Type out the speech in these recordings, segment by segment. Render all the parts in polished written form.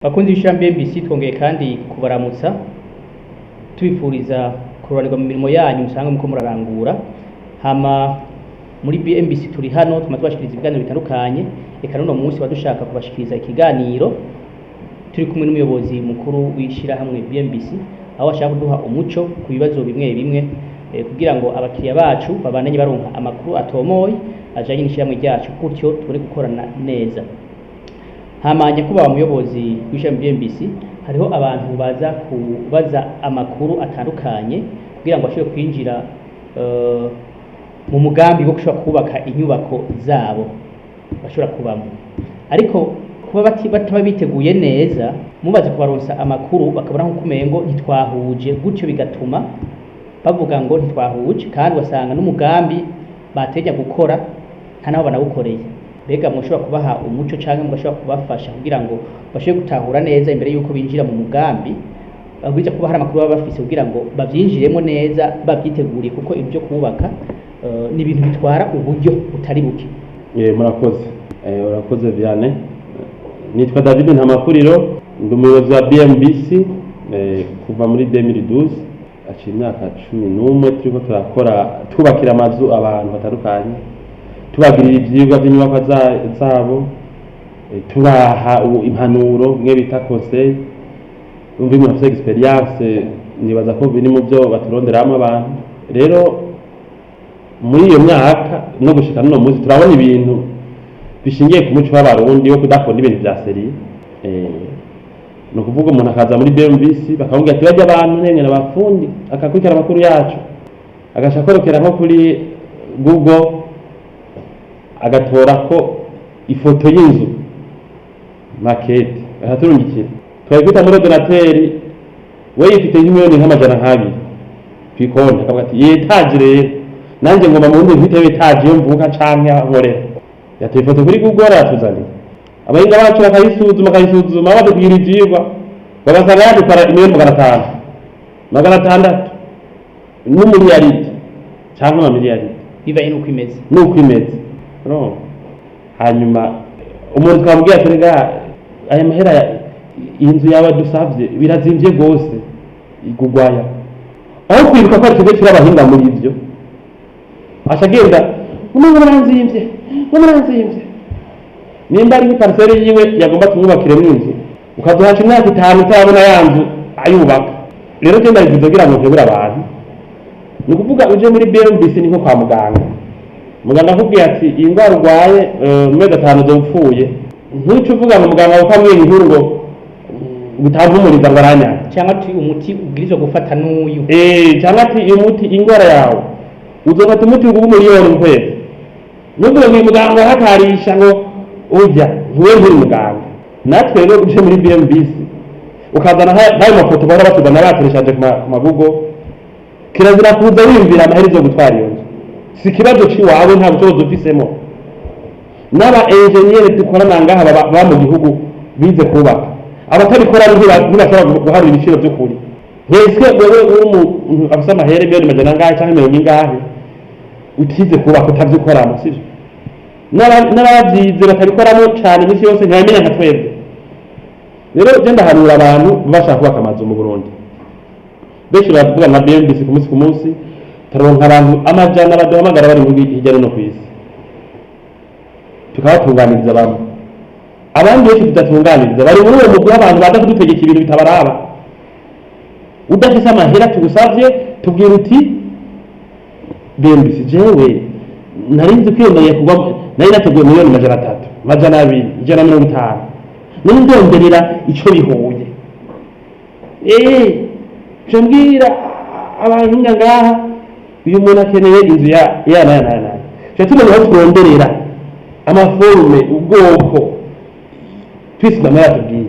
Bakunzi b'ishirahamwe BMBC, twongeye kandi kubaramutsa, tubifuriza kuroranirwa mu mirimo yanyu musanzwe muko murarangura. Hama muri BMBC turi hano tuma tubashikiriza ibiganiro bitandukanye. Eka n'uno munsi badushaka kubashikiriza ikiganiro turi kumwe n'umuyobozi mukuru w'ishirahamwe BMBC, aho ashaka kuduha umuco ku bibazo bimwe bimwe kugira ngo abakiriya bacu babandanye baronka amakuru atomoye ajanye n'ishirahamwe ryacu, gutyo tubone gukorana neza. Hama nyakubahwa muyobozi w'ishirahamwe BMBC, hariho abantu baza kubaza amakuru atandukanye kugira ngo bashobore kwinjira mu mugambi wo gushobora kubaka inyubako zabo bashobora kubamwo, ariko kuba bataba biteguye neza, mubaze kubaronsa amakuru bakabona nkuko umengo ntitwahuje, gutyo bigatuma bavuga ngo ntitwahuje, kandi ugasanga n'umugambi bateganya gukora nta naho banawukoreye. Mbega mwoshobora kubaha umuco canke mugashobora kubafasha kugira ngo bashobore gutahura neza imbere yuko binjira mu mugambi, babwirizwa kuba hari amakuru baba bafise kugira ngo bavyinjiremo neza bavyiteguriye, kuko ivyo kubaka ni ibintu bitwara uburyo butari buke? Murakoze. Urakoze Vianney. Nitwa David Ntamakuriro, ndi umuyobozi wa BMBC kuva muri 2012, aciye imyaka 11 turiko turakora, twubakira amazu abantu batandukanye, tubagirira ivyigwa vy'inyubakwa zabo, tubaha impanuro mwe bita conseil. Umva, umuntu afise expérience, nibaza ko biri mu byo baturonderamwo abantu. Rero muri iyo myaka no gushika n'uno munsi, turabona ibintu bishingiye ku muco w'Abarundi wo kudakunda ibintu vya sérieux. Ni ukuvuga umuntu akaza muri BMBC, bakamubwira ati bajya abantu nemwe n'abafundi, akakurikira amakuru yacu, agaca akorokera nko kuri Google, agatora ko ifoto y'inzu, maquette, akaturungikira, twayikubita muri ordinateur, we yifite nk'imiliyoni nk'amajana nk'abiri kw'ikonti, akavuga ati étage rero nanjye ngomba mu wundi mfite étage iyo mvuka canke aho nkorera. Yatoye ifoto kuri Google, aratuzanira, abahinga bacu bakayisuzuma, bamaze kugira ivyigwa, bagasanga yadutwara imiliyoni 500, 600 n'umiliyaridi canke amamiliyaridi. Bivanye n'uko imeze. Nuko imeze no hanyuma umuntu twamubwiye ati rega aya mahera iyi nzu yawe dusavye birazimvye rwose, igugwaya. Aho kwibuka ko ari twebwe turi abahinga muri ivyo, aca agenda ngo muranzimvye, ngo muranzimvye. Nimba ari parcelle yiwe yagomba tumwubakiremo inzu, ukaduhaca imyaka 5 utarabona ya nzu ayubaka. Rero je ndabivuze kugira ngo nkebure abantu. Ni ukuvuga uje muri BMBC ni nko kwa muganga. Muganga akubwiye ati iyi ndwara urwaye, mu mezi 5 uzoba upfuye, ntuce uvuga ngo muganga kuko ambwiye inkuru ngo utampumuriza ngo aranyanga. Cyangwa ati umuti ubwirizwa gufata n'uyu. Cyangwa ati uyu muti, indwara yawe uzofata umuti w'umuriyoni mu kwezi, ntuvuge ngo uyu muganga arahatarisha, ngo urya ntiwe nturi muganga. Natwe rero uje muri BMBC ukazana nk'ayo mafoto bahora batuzana batereshaje ku magugo, kirazira kuza wiyumvira amahera izo gutwara iyo nzu. Si ikibazo c'iwawe, nta bushobozi ufisemo. N'aba enjeniyeri dukorana ngaha baba mu gihugu bize kubaka, abatabikora ntibashobora guharura ibiciro by'ukuri. Ntese wewe uri umuntu afise amahera miliyoni majana angahe canke mirongo ingahe, utize kubaka, utavyukoramo, sivyo? N'abavyize batabikoramo cane imisi yose ntibamenya nka twebwe. Rero je ndahanura abantu bashaka kubaka amazu mu Burundi. Benshi baravuga nka BMBC, ku munsi ku munsi turonka abantu amajana baduhamagara bari mu hirya no hino kw'isi, tukabatunganiriza bamwe. Abandi benshi tudatunganiriza bari muri uwo mugwi w'abantu baza kudutegeka ibintu bitabaraba. Udafise amahera tugusavye, tubwira uti BMBC, jewe nari nzi kwiyemeye kugwa, nari nateguye miliyoni 300, 200, 150, none ndonderera ico bihuye. Je mbwira abahinga ngaha, uyu muntu akeneye inzu ya naya naya naya, tuca tumenya aho turonderera ama formes, ubwoko twisize amahera tubwiye,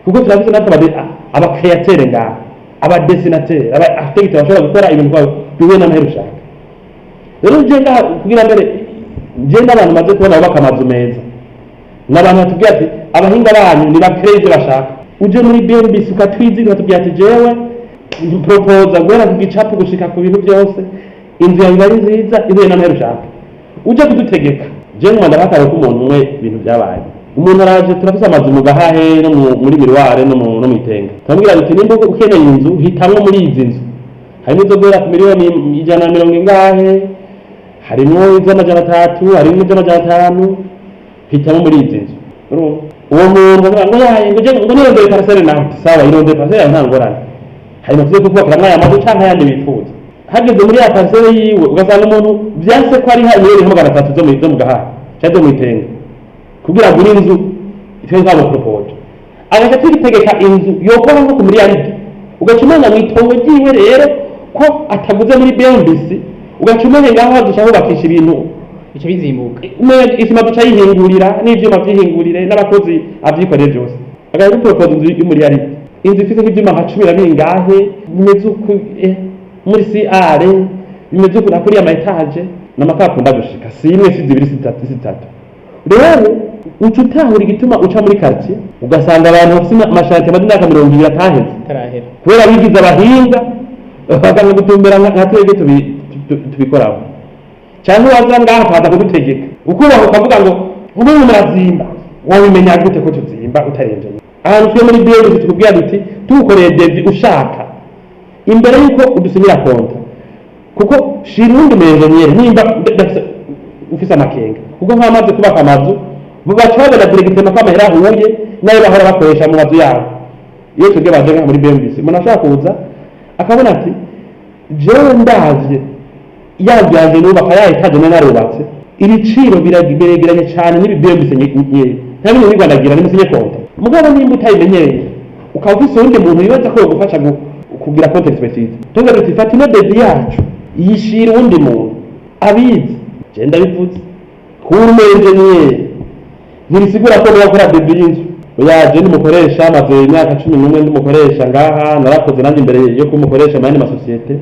kuko turafise natwe aba créateurs ngaha, aba dessinateurs, aba architectes bashobora gukora ibintu bihuye n'amahera ushaka. Rero je ngaha kugira mbere, je n'abantu maze kubona bubaka amazu meza, n'abantu batubwira ati abahinga banyu ni bakreye ibyo bashaka. Uje muri BMBC ukatwiziga, ukatubwira ati jewe proposa guhera ku gicapo gushika ku bintu byose, inzu yawe iba ari nziza ihuye n'amahera ushaka. Uje kudutegeka, je nkunda hakaye ko umuntu umwe ibintu byabaye. Umuntu araje, turafise amazu mu Gahahe no muri Miroir no mw'Itenga. Turamubwira duti: "Nimba ukeneye inzu, hitamwo muri izi nzu. Harimo izo guhera ku miliyoni 150 ingahe, harimwo iz'amajana 3, harimwo iz'amajana 5, hitamwo muri izi nzu." Urumva? Uwo muntu avuga ngo yaye, ngo je ngo nirondeye parcelle naho. Uti: "Sawa, irondeye parcelle yawe, nta ngorane, hanyuma tuze kukubakiramwo aya mazu canke ayandi wifuza." Hageze muri ya parcelle yiwe, ugasanga umuntu vyanse ko ariha miliyoni 300 zo mu Gahahe canke zo mw'Itenga kugira agure inzu. Twe twamupropoje, agaca tugitegeka inzu yokora nko ku miliyaridi, ugaca umenya mw'itongo ryiwe rero ko ataguze muri BMBC, ugaca umenya ngaho duca hubakisha ibintu. Bica bizimbuka. Umenga isima duca yihingurira, n'ivyuma vyihingurire, n'abakozi avyikoreye byose. Agaca duporopoza inzu y'umuriyaridi, inzu ifise nk'ivyuma nka cumi na bingahe, bimeze uku, muri CR bimeze uku, nakuriya ama étages n'amakara akunda gushika, si imwe, si zibiri, si zitatu, si zitatu. Rero uca utahura igituma uca muri quartier ugasanga abantu bafise ama chantiers amaze imyaka 20 ataheze. Atarahera. Kubera bigize abahinga, bakanga gutumbera nka twebwe tubikoramo, cyangwa waza ngaha ukaza kudutegeka, ukubaha ukavuga ngo mube murazimba. Wabimenya gute ko tuzimba utarenje ahantu? Twe muri BMBC tukubwira duti: "Tugukoreye devis ushaka, imbere yuko udusinyira contrat, kuko shira uwundi mu engineer nimba ufise amakenga." Kuko nk'amaze kubaka amazu, baca babona directement ko amahera ahuye n'ayo bahora bakoresha mu mazu yabo. Iyo twebwe baje ngaha muri BMBC, umuntu ashobora kuza akabona ati: "Jewe ndavye ya nzu yanje nubaka, ya étage nari narubatse, ibiciro biregeranye cyane n'ibi BMBC nye nta bintu nirwanagira, nimusinye contrat." Mugabo nimba utayimenyereye, ukaba ufise uwundi muntu wibaza ko yogufasha kugira contre expertise, tuvuga tuti: "Fata ino devis yacu, yishira uwundi muntu abizi." Je ndabivuze, kuba uri engineer ntibisigura ko niba gukora devis y'inzu. Oya, je ndumukoresha, maze imyaka 11 ndumukoresha ngaha. Narakoze nanjye imbere yo kumukoresha mu yandi masosiyete.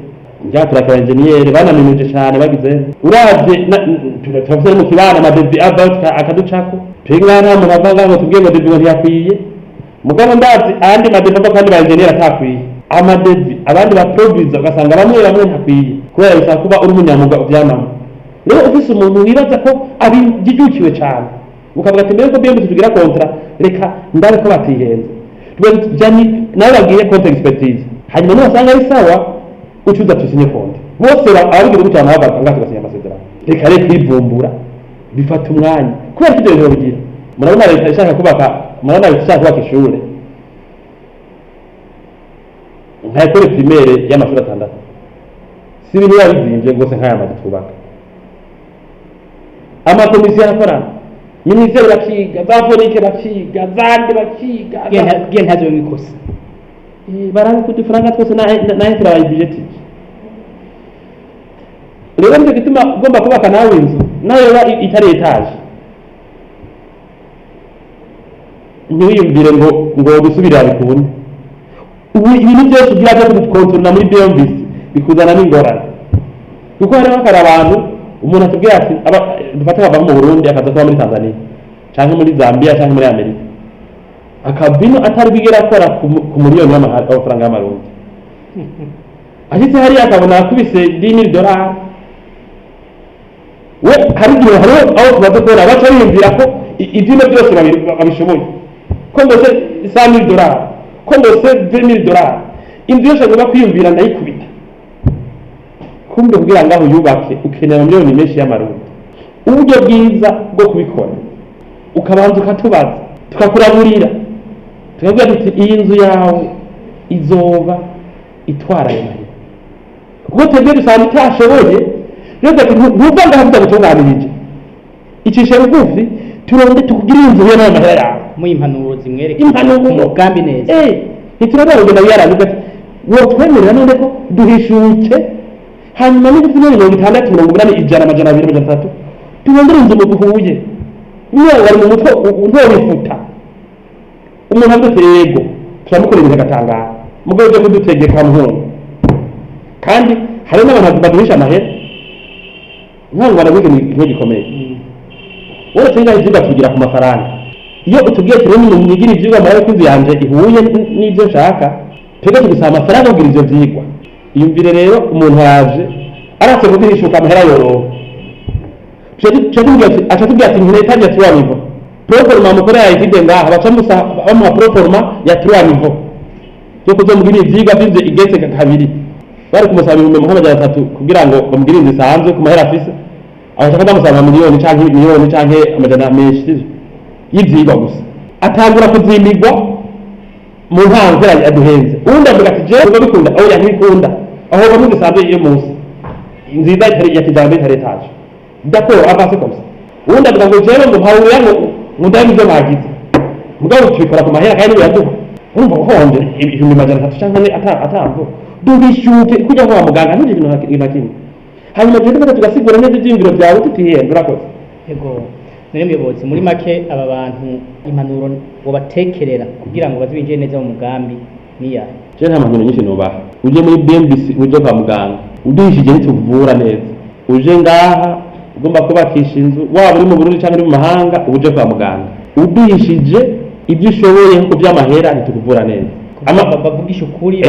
Njya turakora engineer banaminuje cyane, bagize uravye turafise no mu kibano ama devis avayo akaducako. Twebwe ngaha nta muntu ava ngaha ngo tubwiye ngo devis ngo ntiyakwiye. Mugabo ndazi ayandi ma devis ava kandi ba engineer atakwiye, ama devis abandi ba producer, ugasanga bamwe bamwe ntakwiye, kubera bisaba kuba uri umunyamwuga uvyamamo. Rero ufise umuntu wibaza ko abijijukiwe cyane, ukavuga ati: "Mbere ko BMBC tugira contrat, reka ndabe ko batihenze." Tuvuga tuti: "Jani nawe bagiye contre expertise, hanyuma nibasanga ari sawa, ucuza tusinye contrat." Bose ababigize gutya bagaruka ngaha tugasinya amasezerano. Reka rero kwivumbura bifata umwanya kubera ko ibyo bintu babigira. Murabona leta ishaka kubaka, murabona leta ishaka kubaka ishure nka école primaire y'amashuri atandatu, si ibintu biba bizimvye rwose nk'aya mazu twubaka. Amakomisiyo arakorana, minisiteri bakiga, za fonike bakiga, zande bakiga. Kugira ntazobe ikosa. Barabe ko udufaranga twose nahe turabayibudgetije. Rero nicyo gituma ugomba kubaka nawe inzu, nayo yoba itari étage, ntiwiyumvire ngo gusubirira bikunde. Ubu ibintu byose ugira byo kudukontorora muri BMBC bikuzana n'ingorane, kuko hariho hakari abantu, umuntu atubwira ati dufate akava mu Burundi akaza kuba muri Tanzania canke muri Zambia canke muri Amerika, akava ino atari bwigera akora ku miliyoni y'amafaranga y'amarundi. Ashitse hariya akabona akubise 10 000 dollars. We hari igihe hariho aho tumaze kubona baca biyumvira ko ivyino byose babishoboye, ko ndose 100 000 dollars, ko ndose 20 000 dollars, inzu yose agomba kwiyumvira ndayikubita. Kumbe kugira ngo aho yubake ukenera miliyoni menshi y'amarundi. Uburyo bwiza bwo kubikora, ukabanza ukatubaza, tukakuraburira, tukabwira tuti: "Iyi nzu yawe izoba itwara ayo mahera," kuko twebwe dusanga itashoboye. Rero tuti: "Ntuva ngaha tutagutunganirije, icishe bugufi, turonde tukugirire inzu ihuye n'ayo mahera yawe." Muha impanuro zimwereka Impanuro. umugambi neza. Ntiturabona kugenda wiyaravuga ati: "Wotwemerera none ko duhishuke, hanyuma niba ufite 60, 80, 100, 200, 300, turondere inzu mu duhuye." Niyo wari mu mutwe ntiwifuta. Umuntu avuze ati: "Yego," turamukorera ibintu agatangara. Mugabo byo kudutegeka muhungu, kandi hari n'abantu baduhisha amahera, ntabwo baravuga ikintu gikomeye. Wowe twiga ivyigwa tugira ku mafaranga. Iyo utubwiye ati: "Rero mwigire ivyigwa murabe ko inzu yanje ihuye n'ivyo nshaka," twebwe tugusaba amafaranga kugira ivyo vyigwa. Iyumvire rero, umuntu araje aratse kuduhishuka amahera yoroha, aca tubwira ati: "Nkeneye étage ya trois niveaux." Proforma mukorera ya étude ngaha, baca bamuha proforma ya 3 niveau yo kuzomugira ivyigwa vy'inzu igetse kabiri. Bari kumusaba 300,000 kugira ngo bamugire inzu isanzwe ku mahera afise, abashaka bamusaba miliyoni canke miliyoni canke amajana menshi, sivyo? Y'ivyigwa gusa atangura kuzimbigwa mu ntango kubera aduhenze. Uwundi avuga ati jewe ngo bikunda, oya ntibikunda, aho bamwe dusanzwe iyo munsi nziza itari ya kijambere, itari étage, d'accord, avance comme ça. Uwundi avuga ngo jewe ngo mpawuya ngo ndabe ibyo mwagize, mugabo tubikora ku mahera kandi biraduha. Urumva uhombye 300,000 canke 4 atamvo duhishuke kujya kwa muganga ntugire ibintu na kimwe. Hanyuma tugenda tugasigura neza ivyiyumviro vyawe tutihenda. Urakoze. Ego, none muyobozi, muri make aba bantu impanuro wobatekerera kugira ngo baze binjire neza mu mugambi niya? Je nta mpanuro nyinshi nubaha. Uje muri BMBC, uje kwa muganga uduhishije ntituvura neza. Uje ngaha ugomba kubakisha inzu, waba uri mu Burundi cyangwa uri mu mahanga, uje kwa muganga uduhishije ibyo ushoboye ku by'amahera ntitukuvura neza. Bavugisha ukuri.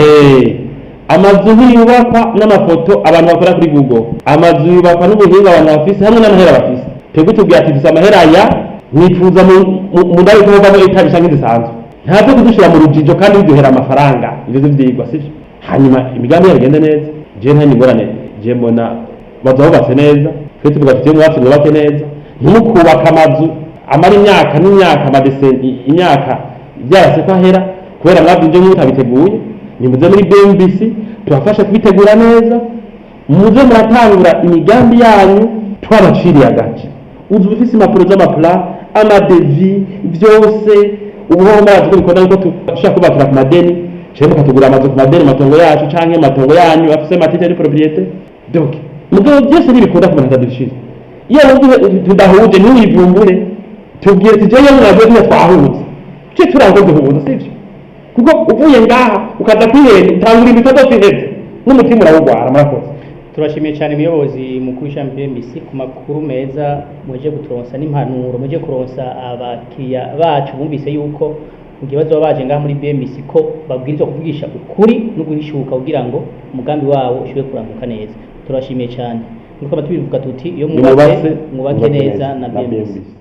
Amazu ntiyubakwa n'amafoto abantu bakora kuri Google. Amazu yubakwa n'ubuhinga abantu bafise hamwe n'amahera bafise. Twebwe tubwira ati dufise amahera aya, nifuza mu ndari ko muvamo étage canke zisanzwe, ntabwo kudushira mu rujijo kandi biduhera amafaranga. Ivyo vy'ivyigwa sivyo. Hanyuma imigambi yabo igende neza. Je nta ngorane, je mbona baza bubatse neza. Twe tuvuga tuti mwubatse, mwubake neza, ntimukubaka amazu amara imyaka n'imyaka, amadécennies, imyaka byarase ko ahera kubera mwabyinje mutabiteguye. Nimuze muri BMBC tubafashe kubitegura neza, muze muratangura imigambi yanyu twabaciriye agace. Uzi ufise impapuro z'amaplan, amadevis, vyose. Ubu hoho murazi ko bikunda yuko dushobora kubakira ku madeni, canke mukatugura amazu ku madeni, amatongo yacu canke amatongo yanyu afise amatitres de propriété. Donc mugabo byose ntibikunda ku muntu atadushize. Iyo wumva tudahuje, ntiwivumbure, tubwire ati jewe mwavuye tuba twahuze, ce turangwa duhuza, sivyo? Kuko uvuye ngaha ukaza kwihenda, utangura ibintu utazofiheze n'umutima urawugwara. Murakoze. Turashimiye cyane umuyobozi mukuru w'ishami BMBC ku makuru meza muje kuturonsa n'impanuro muje kuronsa abakiriya bacu. Bumvise yuko mu gihe bazoba baje ngaha muri BMBC ko babwirizwa kuvugisha ukuri no guhishuka kugira ngo umugambi wabo ushobore kuranguka neza. Turashimiye cyane. Nuko tubivuga tuti iyo mwubatse, mwubake neza na BMBC. BMBC.